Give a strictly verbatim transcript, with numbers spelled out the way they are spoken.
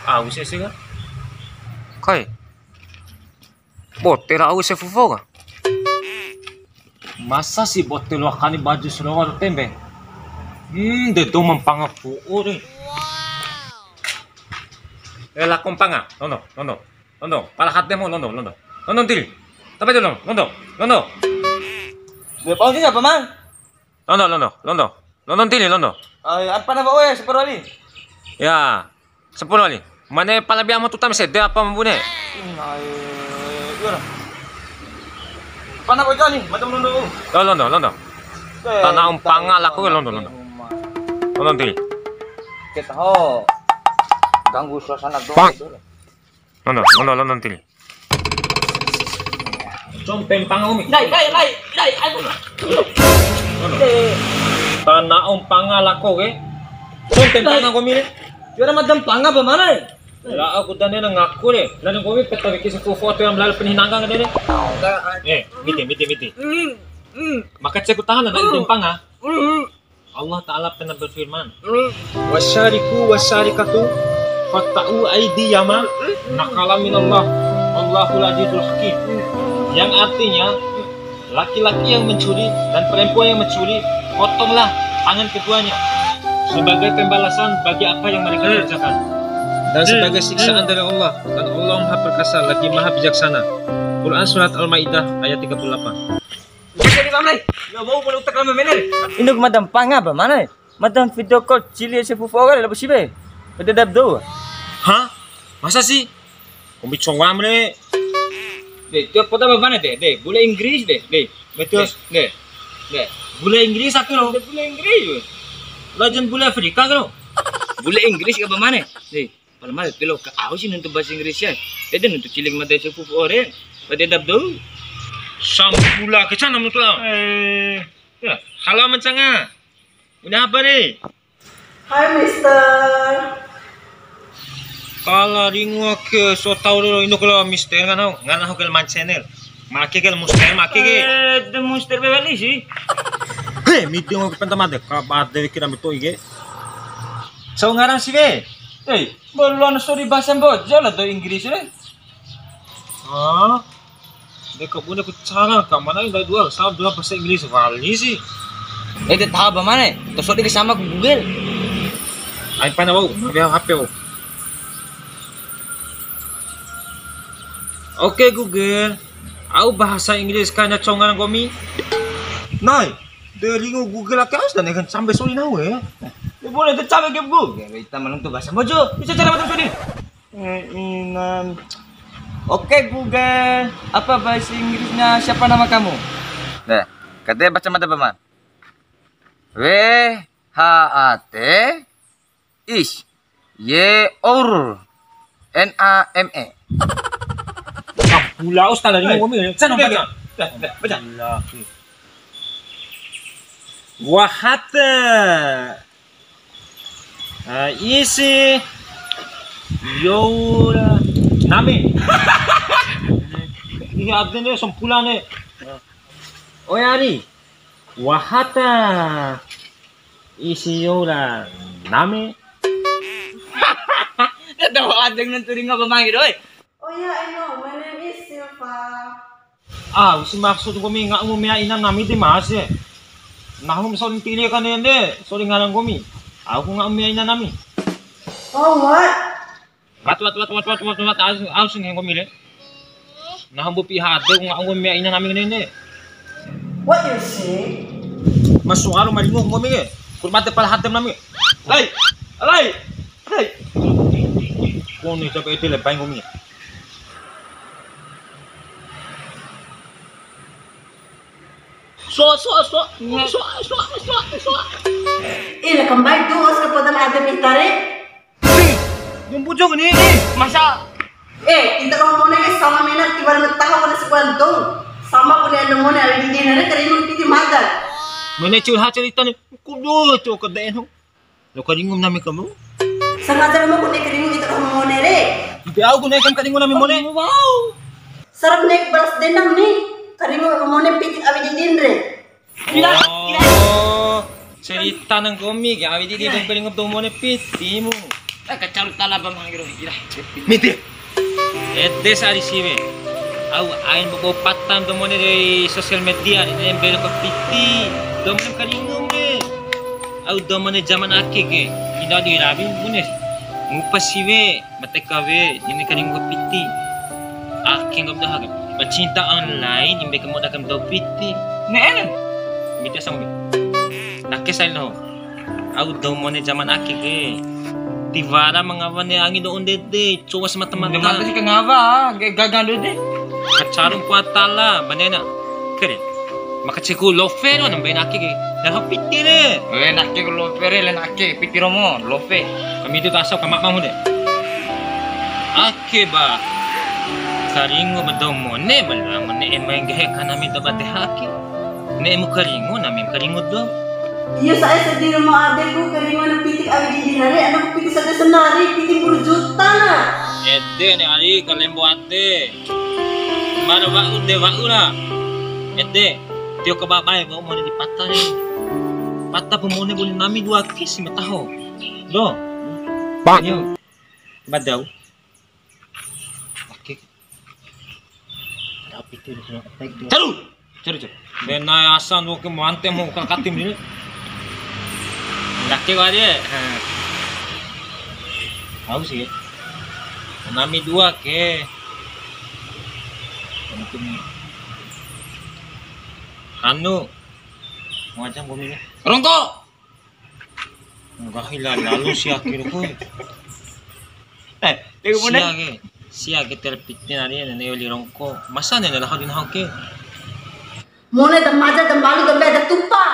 Au sese ka? Kai. Bote ra au se fufo ka? Masa si bote loa kani baju salowa ro tembe? Hmm, de dou ma mpanga fu'u re. Eh, lako mpanga. Londo, londo. Londo, pala hate mo, londo, londo. Londo ntili. Tapi londo, londo, londo. Dia pau sih apa, Mang? Londo, londo, londo. Londo ntili, londo. Ai, apa na, Pak? Weh, sepuluh kali. Ya, sepuluh kali. Mane pala bia mo tuta mese de apa ma bune? Ih, nai. Iya lah. Apa na, Pak, ni? Mata londo. Londo, londo, londo. Eh, tana mpanga lako, londo, londo. Londo ntili. Kita ho ganggu suasana doang. Londo, londo, londo ntili. Compe mpanga umi. Dai, dai, dai, dai, aduh. Londo. Tana mpanga lako ke. Compe mpanga komi re. Juara madam panga apa mana? Lah, aku dan dia ngaku re. Dan komi peta bikin sepupu foto yang melalui peninangkan ke dia. Eh, miti, miti, miti. Maka cek tahan lah, itu mpanga. Allah Ta'ala pernah berfirman, "Wasyariku wasyarikatu fatta'u aidiyama nakala minallah, Allahul azizul hakim." Yang artinya, laki-laki yang mencuri dan perempuan yang mencuri, potonglah tangan keduanya sebagai pembalasan bagi apa yang mereka kerjakan. Dan sebagai siksaan dari Allah, dan Allah Maha Perkasa, lagi Maha Bijaksana. Quran Surat Al-Maidah ayat tiga puluh delapan. Bisa di kamar. Ya, bau boleh utak lama mener. Induk madam panga apa mana? Madam video call cili ese fufu ore labo sibe. Pada dap do. Hah? Masa sih? Kombi cowam le. De, tiap kota apa mana de? De, bule Inggris de. De, betul. De, de. Bule Inggris aku lo. De, bule Inggris. Lajan bule Afrika lo. Bule Inggris apa mana? De. Pala mada pilo ka au si nuntu bahasa Inggris ya. Ede nuntu cilik mada sepupu ore. Pada dap dou. Sampula ke sana mutu. Eh. Ya, halo mancanga. Udah apa nih? Hai, Mister. Pala ringu ake so tau lo, induk lo Mister kan au. Ngana ho kel man channel. Make kel Muster, make ke. Eh, de Muster be wali sih. He, midi ngo penta made ka bade kira mito ige. Sau ngaran sih be. Eh, Bolu ana sodi bahasa Mbojo la dou Inggris re. Ah, de ka bune ku cara ka mana ndai dua, sa dua bahasa Inggris wali sih. Eh, de tahu apa mana? To sodi ke sama ku Google. Ai pana wau, dia H P wau. Oke Google, au bahasa Inggris kanya congan komi. Nai, de ringu Google ake aus dan kan sampai sodi nahu ya. Ya boleh, de cabe game Google. Ya, kita menentu bahasa Mbojo. Bisa cara macam sodi. Eh, inan. Oke, Google, apa bahasa Inggrisnya siapa nama kamu? Nah, katanya baca mata paman. W H A T is Y O U R N A M E. Ah, pula ustaz tadi ngomong ini. Sana baca. Dah, dah, baca. Wahata. Ah, isi youra name. Ini artinya sempulane. Oi ari, wahata isi youra name. Tahu ada yang nentuin apa manggil, oi? Oh ya, I know. My name is Silva. Ah, usi maksud komi nga'u mea ina nami de mas e. Nahu so ntili kan ende, so di ngaran komi. Aku nga'u mea ina nami. Oh, what? Wat, wat, wat, wat, wat, wat, wat, aus, aus nggahi komi re. Nahu mbupi hade nga'u mea ina nami ende. What you say? Mas soal maringu komi ke. Kurmate pala hadem nami. Alai, alai, alai. Koni coba ede le baing komi. So, so, so, so, so, so, so, so. Ih, la kambai tu, os ke poda la ade mita re. Ih, bumbu jong ni, ih, masa? Eh, ita romo mone ke sama mena tiwara metaho kena sebuah dong. Sama kone ando mone awi didi nare keringun piti mada. Mene curhat cerita ni, kudu tu ke deno. Lo karingu nami kamu? Sengaja lo mau kune karingu ita romo mone re. Ite au kune kan karingu nami mone. Wow. Sarap nek balas dendam ni. Karingu romo mone piti awi didin re. Tidak, tidak. Oh. Cerita nang komi ke, awi didi bang paling ngebom mone pitimu. Eh, kacaru tala ba mangiro, ira. Miti. Ede sari siwe. Au ain bobo patam domone dari sosial media, ini embel ko piti. Domone karingu me. Au domone zaman ake ke. Inda di rabi bune. Ngupa siwe. Mate kawe, ini karingu piti. Ake nggak udah. Pecinta online, imbe kamu udah kamu piti. Ne'e. Mita sama. Nake sai lo. Au dou mone zaman ake ke. Tiwara mangawa ne angi do onde de, cowa semata-mata. Mata si kangawa, ge gagang do de. Kacaru kuatala, banena. Kere. Maka ceku lofe no nambe nake ke. Dah piti re. Le nake ku lofe re, le nake piti romo, lofe. Kami itu tasau kama mau de. Ake ba. Karingu ba dou mone, bala mone emang gehe kanami do bate hake. Ne'emu karingu, nami karingu do. Iya, saya sedih rumah adekku, karingu anu piti awi didi nare, anu piti sate senari, piti buru juta na. Ede ne ari kalembo ade. Mara wa'u de wa'u ra. Ede, tio ke babae, bau mone di pata ni. Pata pemone bune nami dua kisi mataho. Do. Pak. Yo. Badau. Oke. Tapi itu. Caru. Caru, caru. Bena asa nu ke mante mau ke katim ni. Laki wari. Tahu sih. Nami dua ke. Mungkin anu. Macam bumi. Rongko. Nggahi la lalu si ake ro, koi. Eh, tengok mone. Sia ke, sia ke terpiti nari ne'e weli rongko. Masa ne'e laho di naho ke? Mone da maja da malu da mbei da tupa.